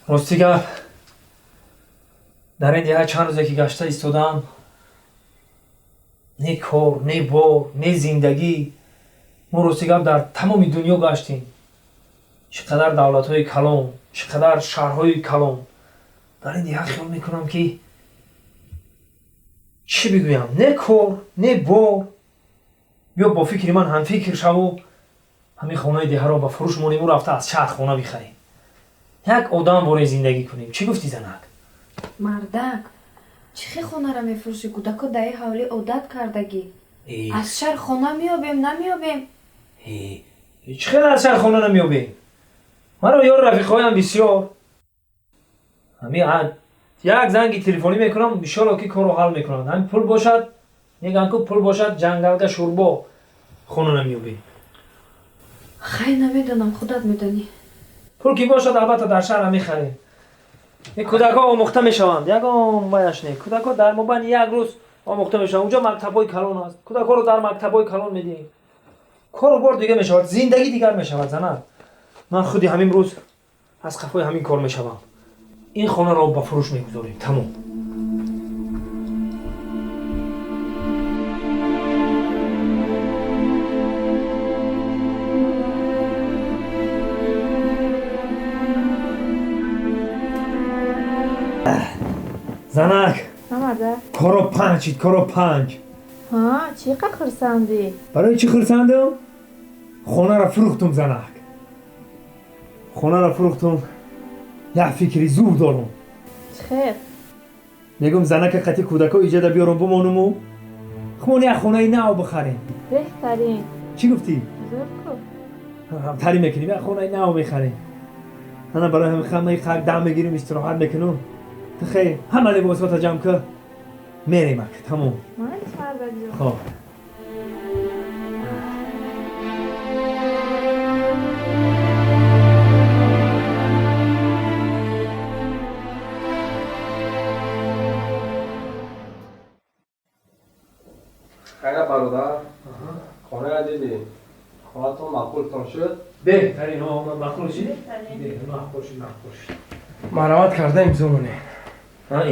рости гап, дар ин деҳа чанд рӯзе ки гашта истодаам, не кор, не бор, не зиндагӣ. Мо, рости гап, дар тамоми дунё гаштем, чӣ қадар давлатҳои калон, чӣ қадар шаҳрҳои калон. Дар ин деҳа хиёл мекунам, ки чӣ бигӯям, не кор, не бор. Биё, бо фикри ман ҳамфикр шаву ҳамин хонаи деҳаро ба фурӯш монему рафта аз шаҳр хона бихарем, як одам боре зиндагӣ кунем. Чӣ гуфтӣ, занак? Мардак, чӣ хел хонара мефурӯшӣ? Кӯдако дар ин ҳавлӣ одат кардагӣ. Аз шаҳр хона меёбем, намеёбем? Чӣ хел аз шаҳр хона намеёбем? Маро ёр рафиқҳоям бисёр. Ҳамин як занги телефонӣ мекунам, иншолло ки корро ҳал мекунанд. Ҳамин пул бошад, мегӯянд ку, пул бошад, ҷангалга шӯрбо хона намеёбем. Хай, намедонам, худат медонӣ. Пул ки бошад, албатта, дар шаҳрам мехарем. Ин кӯдакҳо омӯхта мешаванд, ягон ваяш не, кӯдакҳо дар мобайни як рӯз омӯхта мешаванд. Унҷо мактабҳои калон аст, кӯдакҳоро дар мактабҳои калон медиҳем, кору бор дига мешавад, зиндагӣ дигар мешавад. Занак, Ман худи ҳамин рӯз аз қафои ҳамин кор мешавам. Ин хонаро ба фурӯш мегузорем. Тамом. Занак. Коро панҷ шид, коро панҷ. Ҳа, чӣ қа хурсандӣ? Барои чӣ хурсандам? Хонаро фурӯхтум, занак. Хонаро фурӯхтум. Як фикри зур дорум. Чӣ хел? Мегӯм занака қати кӯдако иҷода биёрум бимонуму хумон як хонаи нав бихарем. Беҳтарин. Чӣ гуфтӣ? Зур ку. Ҳамтарӣ мекунем, як хонаи нав мехарем. Ана барои ҳамин ҳамаи хак дам мегирим, истироҳат мекунум. Ту хел ҳама либосҳота ҷамъ кун. Мерем ак, тамом. Хоб. Хайра бародар, хонаро дидӣ? Хонатон маъқултон шуд? Беҳтарин, маъқул шид? Маъқул шид, маъқул шид. Марамат карда имзо монед.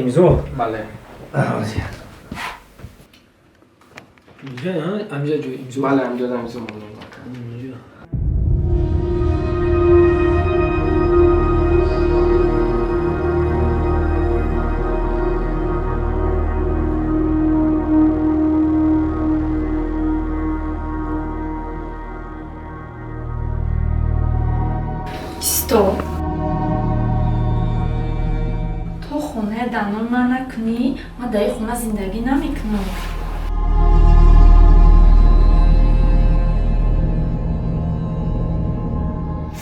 Имзо? Бале. Инҷа, ҳамҷа ҷой имзо? Бале, ҳамҷа имзо монед. Чисто. То хонаи данон ман накунӣ, ман дар ин хона зиндагӣ намекунам.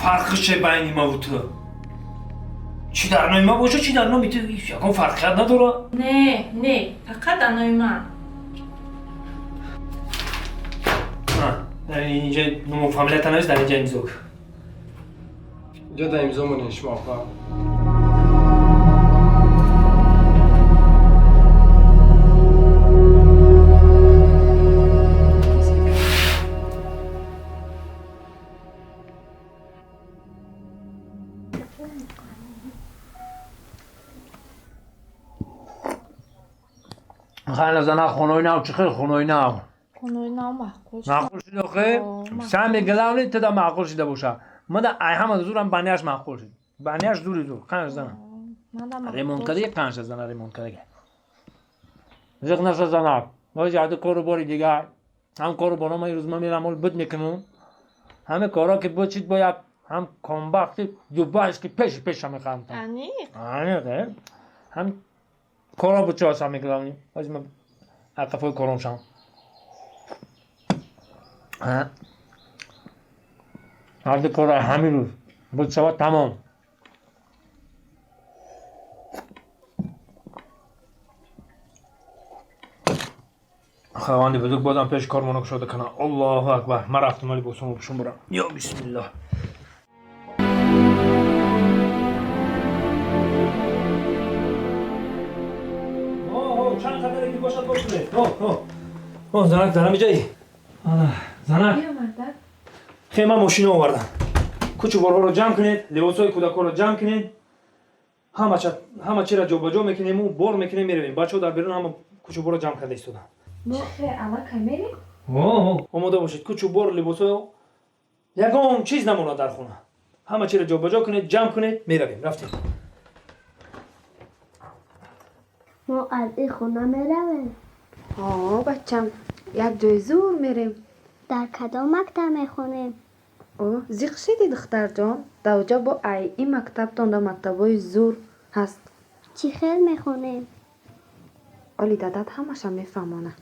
Фарқи че байни маву ту? Чӣ дар номи ман бошад, чӣ дар номи ту, ягон фарқият надорад? Не, не, фақат дар номи ман. Дар инҷа ному фамилията навис, дар инҷа имзо кун. Инҷо дар имзо монед шумо апа. Хайна зана, хонаи нав чӣ хел хонаи нав? Хонаи нав маъқул шуд. Маъқул шуд охе? Самый главный туда маъқул шуда боша. Мада ай ҳама зурам баняш маъқул шуд. Баняш зури зур. Қанш зана. Ремонт кардага қанш зана ремонт кардага. Зиқ наша зана. Боз яду кору бори дигар. Ҳам кору боро ман рӯз ман мерам ол буд мекунам. Ҳаме коро ки буд шид бояд ҳам комбахти дубайски пеш пеша мехоҳам. Аниқ. Аниқ, ҳам коро буд чӣ самый главный. Боз ман ақафои кором шам. Ҳарду кора ҳамин рӯз буд шавад тамом. Хаванди бузург бозам пеши кормона кушода кунам. Аллоҳу акбар. Ман рафтам али босому пушум бурам. Ё бисмиллоҳ. Чанд қадаре ки бошад бошунед. О, занак дар ҳамин ҷаи. Занак. Хе, ман мошина овардам. Кучу борҳоро ҷамъ кунед, либосҳои кӯдакҳоро ҷамъ кунед. Ҳама чиро ҷобаҷо мекунему, бор мекунем, меравем. Бачаҳо дар берун ҳама кучу борро ҷамъ карда истоданд. Мо хе аллакай мерем? Омода бошед, кучу бор, либосҳо, ягон чиз намонад дар хона. Ҳама чиро ҷобаҷо кунед, ҷамъ кунед, меравем. Рафтем. Мо аз ин хона меравем? Ҳо, бачам, як ҷои зур мерем. Дар кадом мактаб мехонем? О, зиқ шидӣ, духтарҷон. Дар бо ай ин мактабтон дар мактабҳои зур ҳаст. Чӣ хел мехонем? Оли дадат ҳамаша мефаҳмонад.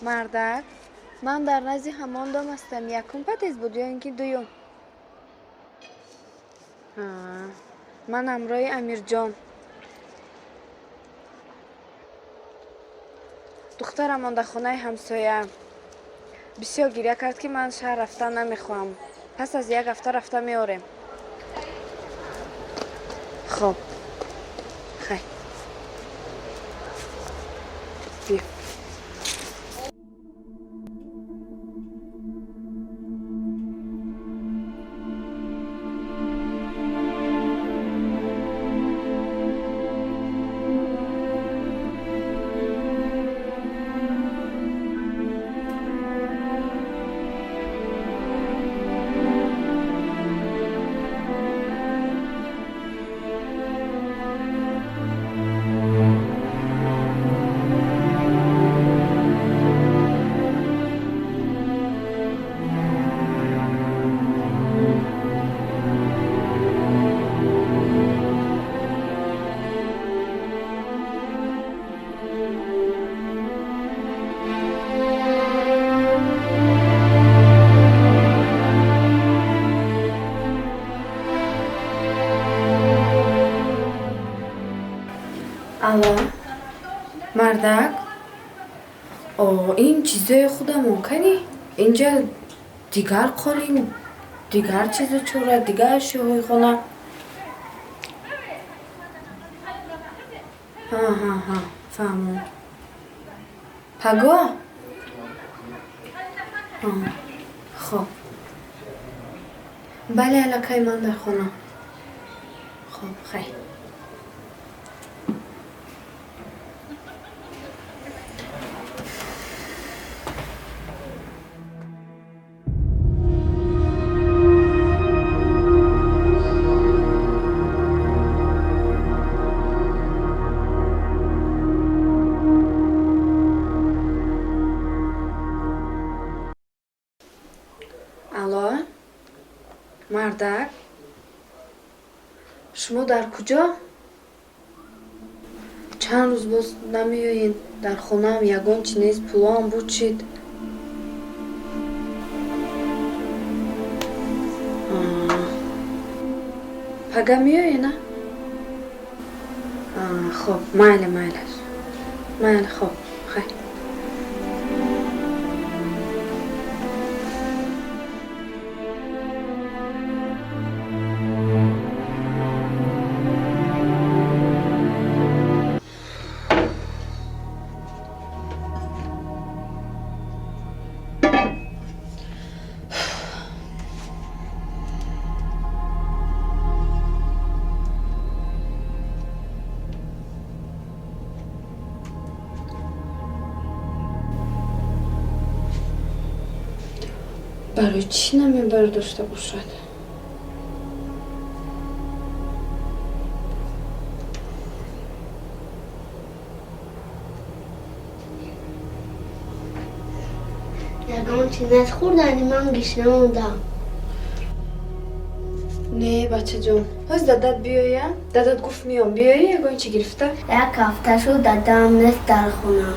Мардак, ман дар назди ҳамон дом ҳастам. Якум падез буд ё ин ки дуюм? Ман ҳамроҳи Амирҷон. Духтарамон дар хонаи ҳамсоя. Бисёр гиря кард, ки ман шаҳр рафтан намехоҳам. Пас аз як ҳафта рафта меорем. Хоб, хай, биё. Алло, мардак, о, ин чизои худамон кани? Инҷа дигар қолин, дигар чизу чора, дигар ашёҳои хона. Ҳа, ҳа, ҳа, фаҳмон. Паго? Хоб. Бале, аллакай ман дар хона. Хоб, хай. Алло, мардак, шумо дар куҷо? Чанд рӯз боз намеоед, дар хонаам ягон чи нест, пулоам буд шид. Пага меоед, на? Хоб, майли, майлаш. Майли, хоб, хай. Барои чӣ намебардошта бошад? Ягон чиз хӯрдани ман гишна мондам. Не, бачаҷон, ҳоз дадат биёя. Дадат гуфт меом. Биёя ягон чи гирифта? Як ҳафта шуд, дадам нест дар хона.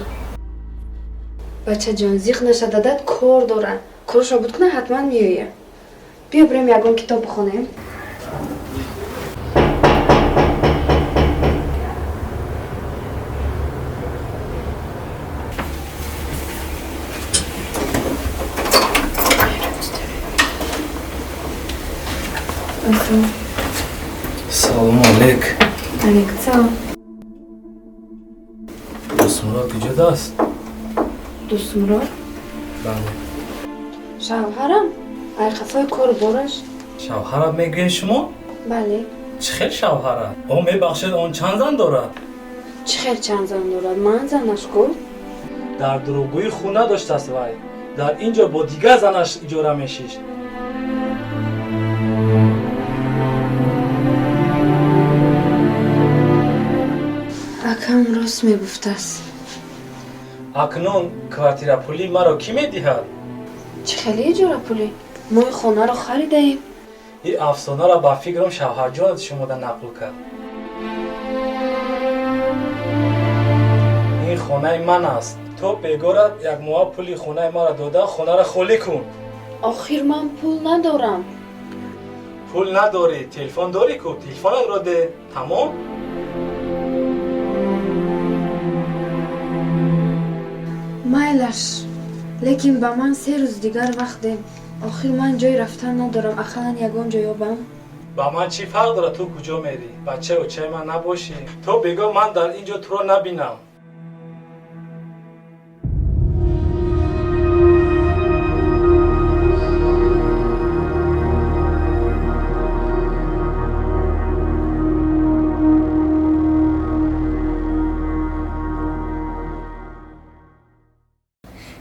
Бачаҷон, зиқ наша, дадат кор дорад. Корашро буд кунад, ҳатман меоя. Биё бирем ягон китоб бихонем. Салому алейк. Алейкум салом. Дӯстмурод куҷодаст? Дӯстмурод? Бале. Шавҳарам? Ай қафои кору бораш. Шавҳарам мегӯед шумо? Бале. Чӣ хел шавҳара? О, мебахшед, он чанд зан дорад? Чӣ хел чанд зан дорад? Ман занаш ку? Дар дурӯғгӯӣ хун надоштааст вай. Дар ин ҷо бо дигар занаш иҷора мешишт. Акам рост мегуфтааст. Акнун квартирапулии маро кӣ медиҳад? Чӣ хеле иҷорапулӣ? Мо ин хонаро харидаем. Ин афсонаро ба фикрам шавҳарҷонат шумода нақл кард. Ин хонаи ман аст. То бегорат як моҳа пули хонаи маро дода, хонаро холӣ кун. Охир ман пул надорам. Пул надорӣ, телефон дорӣ ку? Телефонатро де. Тамом? Майлаш, лекин ба ман 3 рӯз дигар вақт де. Охир ман ҷой рафтан надорам, ақаллан ягон ҷо ёбам. Ба ман чӣ фарқ дорад ту куҷо мерӣ? Бачаи очаи ман набошӣ. То бегоҳ ман дар ин ҷо туро набинам.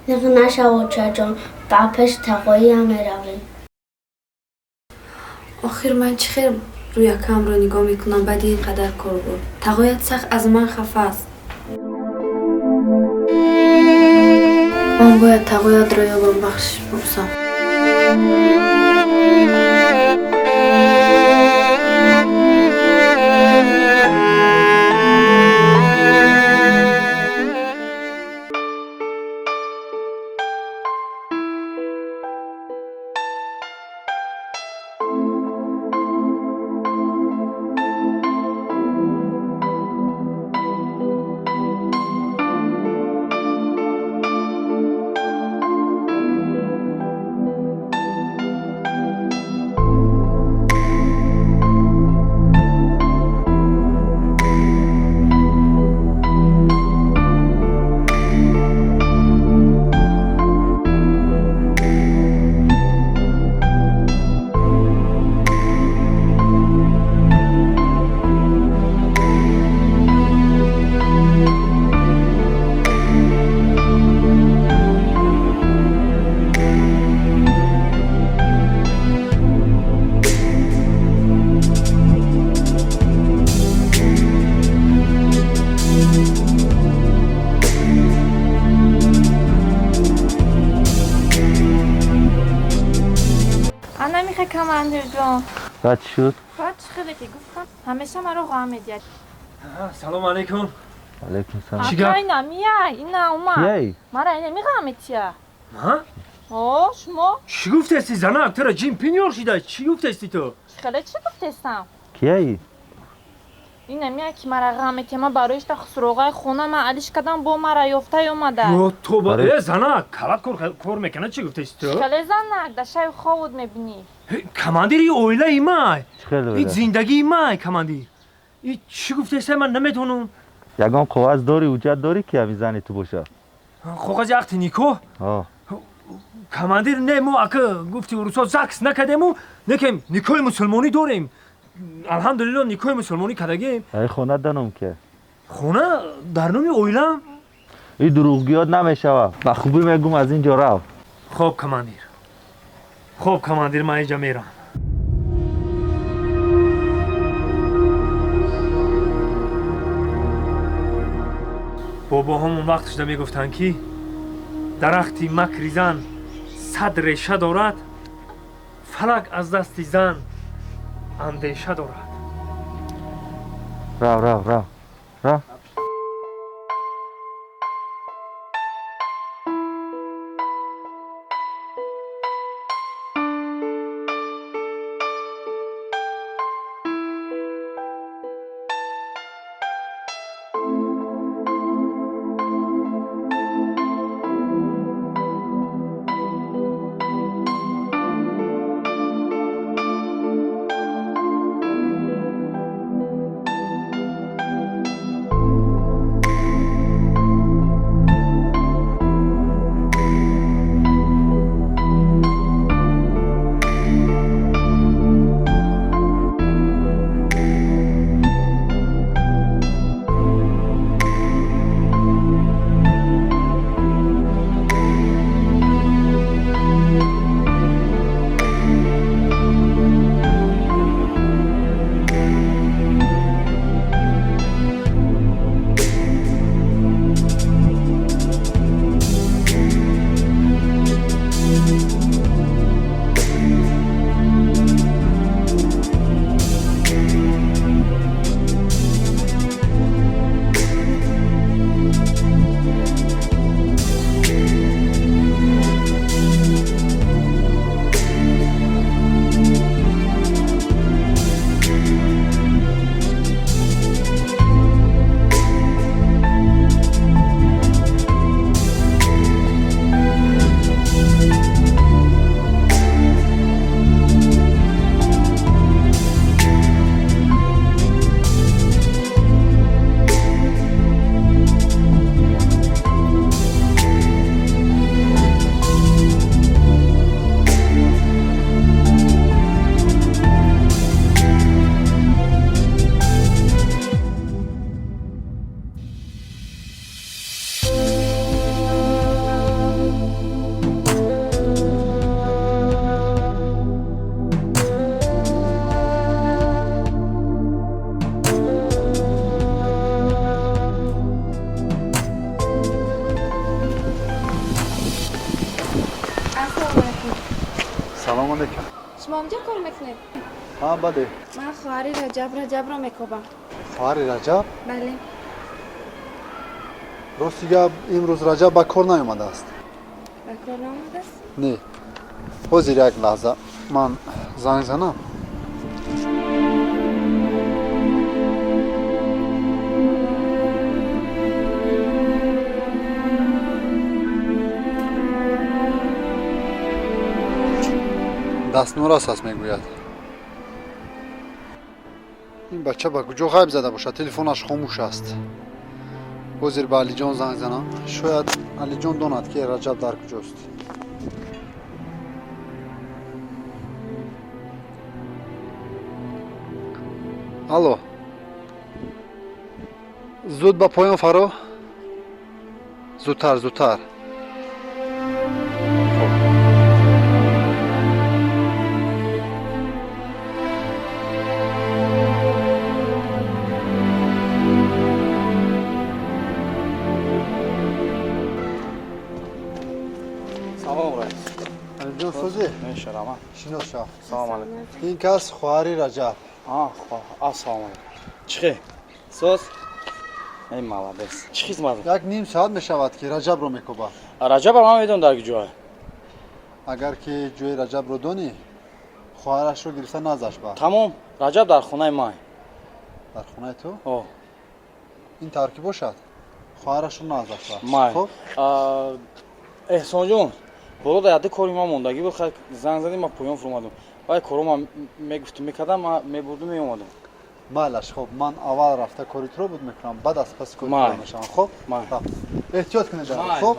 Зиқ нашав, очаҷон, ба пеш тағоиам меравем. Охир ман чӣ хел рӯякамро нигоҳ мекунам баъди ин қадар корбор? Тағоят сахт аз ман хафа аст. Ман бояд тағоятро ёбам, бахшиш пурсам. Командирҷон. Баъд чӣ шуд? Баъд чӣ хеле ки гуфтам, ҳамеша маро ғам медиҳад. Салом алейкум. Алейкум салом. Чӣ гап? Ина мияй, ина омад. Кияй? Мара ина миғам метия. Ҳа? О, шумо? Чӣ гуфтести занак? Тура ҷин пинёр шида. Чӣ гуфтести ту? Чӣ хеле чӣ гуфтестам? Кияй? Ина мияй ки мара ғам метия, ман бароиш та суроғаи хона ман алиш кардам, бо мара ёфта омада. Ё тоба, э занак, калат кор мекунад, чӣ гуфтести ту? Чӣ хеле занак, дар шаби хобут мебинӣ. Командири оилаи май. Чӣ И зиндагии май, командир. И чӣ гуфтеста, ман наметонам. Ягон коғаз дорӣ, ҳуҷҷат дорӣ ки ҳамин зани ту бошад? Коғази ақди никоҳ? Командир, не, мо ака гуфти урусо ЗАГС накардему, некем никоҳи мусулмонӣ дорем. Алҳамдулилло, никоҳи мусулмонӣ кардагем. Ай хона дар ном ки? Хона дар номи оилам. И дурӯғгӯёт намешавад. Ба хубӣ мегӯм, аз ин ҷо рав. Хоб, командир. Хоб, командир, ман инҷа мерам. Бобоҳом он вақт шуда мегуфтанд, ки дарахти макри зан 100 реша дорад, фалак аз дасти зан андеша дорад. Рав, рав, рав, рав. Салом алейкум. Шумо онҷо кор мекунед? Ҳа, бале. Ман хоҳари Раҷаб Раҷабро мекобам. Хоҳари Раҷаб? Бале. Рости гап, имрӯз Раҷаб ба кор наомадааст. Ба кор наомадааст? Не. Ҳозир як лаҳза ман занг занам. Дастнорас аст, мегӯяд. Ин бача ба куҷо ғайб зада бошад? Телефонаш хомӯш аст. Ҳозир ба Алиҷон занг занам, шояд Алиҷон донад, ки Раҷаб дар куҷост. Алло, зуд ба поён фаро, зудтар, зудтар. Шинос шав. Салом алейкум. Ин кас хоҳари Раҷаб. Ассалому алейкум. Чӣ хел? Соз? Эй, молодец. Чӣ хизмат? Як ним соат мешавад, ки Раҷабро мекобад. Раҷаба ман медонам дар куҷое. Агар ки ҷои Раҷабро донӣ, хоҳарашро гирифта наздаш бар. Тамом, Раҷаб дар хонаи ман. Дар хонаи ту? О. Ин тавр ки бошад, хоҳарашро наздаш бар. Май. Хуб? Эҳсонҷон, боло дар яде кори ман мондагӣ буд, занг задем, ман поён фуромадам. Вай коро ман мегуфтум, мекардам, ман мебурдум, меомадам. Майлаш, хуб, ман аввал рафта кори туро буд мекунам, баъд аз паси кори туро мешавам. Хуб? Эҳтиёт кунед, хуб?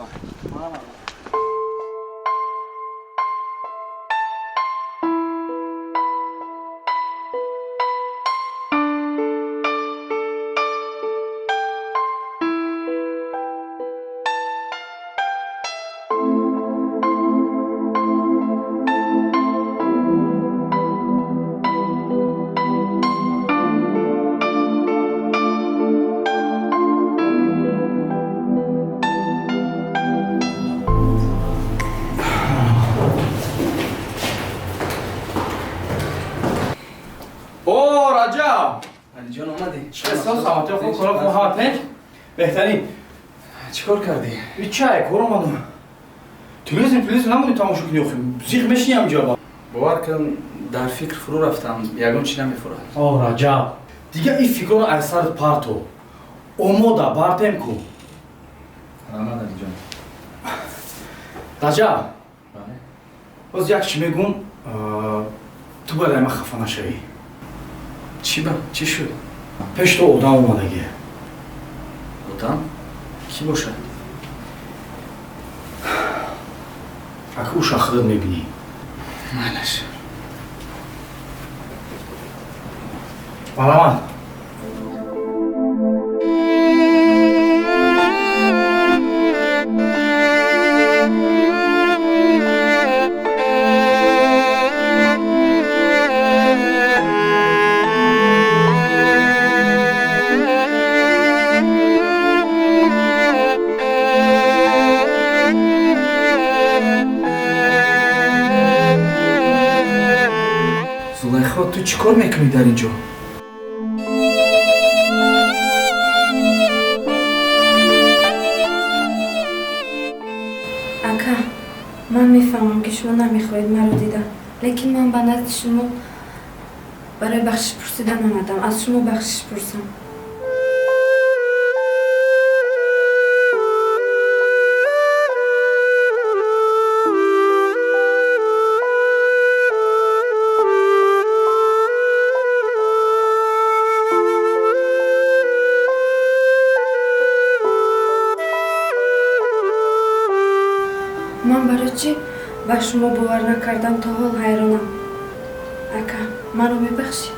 Беҳтарин. Чӣ кор кардӣ? Чай, кор омадам. Телевизор, телевизор намонӣ тамошо кунӣ охи. Зиқ мешинӣ ҳамҷо. Бовар кун, дар фикр фурӯ рафтам, ягон чӣ намефурад. О, Раҷаб. Дигар ин фикрро аз сарат парто. Омода бартем ку. Раҳмат, Алиҷон. Раҷаб. Боз як чӣ мегӯм, ту бояд ай ман хафа нашавӣ. Чӣ ба? Чӣ шуд? Пеш ту одам омадагӣ. Одам? Кӣ бошад? Ака уша худат мебинӣ. Майлаш. Марҳамат. Зулайхо, ту чӣ кор мекунӣ дар ин ҷо? Ака, ман мефаҳмам, ки шумо намехоҳед маро дида, лекин ман ба назди шумо барои бахшиш пурсидан омадам. Аз шумо бахшиш пурсам. Ман барои чӣ ба шумо бовар накардам, то ҳол ҳайронам. Ака, маро мебахшӣ?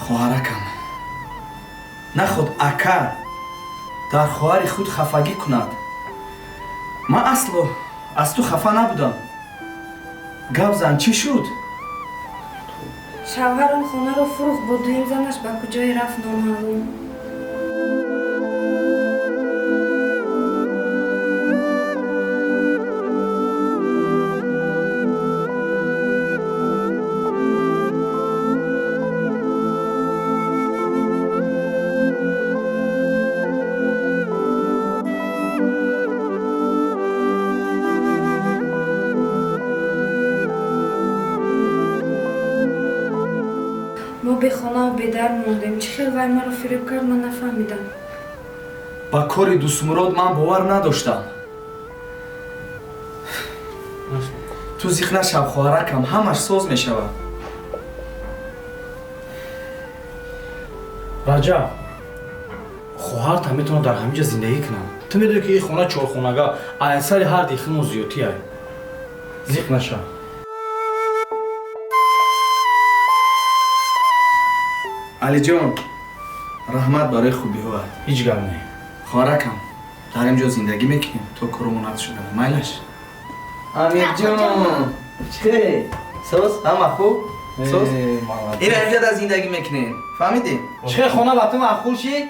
Хоҳаракам, наход ака дар хоҳари худ хафагӣ кунад. Ман асло аз ту хафа набудам. Гап зан, чӣ шуд? Шавҳар он хонаро фурӯхт, бо дуюм занаш ба куҷое рафт номаълум. Мо бехонаву бедар мондем. Чӣ хел вай маро фиреб кард, ман нафаҳмидам. Ба кори Дӯстмурод ман бовар надоштам. Ту зиқ нашав, хоҳаракам, ҳамаш соз мешавад. Раҷаб, хоҳарта метавонад дар ҳамин ҷа зиндагӣ кунад. Ту медонӣ, ки ин хона чорхонага, айсари ҳар дихимо зиёдтӣ ай. Зиқ нашав. Алиҷон, раҳмат барои хубиҳоат. Ҳеҷ гап не. Хоҳаракам, дар ин ҷо зиндагӣ мекунем то корумон ҳал шудана, майлаш? Амирҷон, чӣ соз, ҳама хуб, соз? Ина инҷа дар зиндагӣ мекунем, фаҳмидӣ? Чӣ, хона ба ту маъқул шид?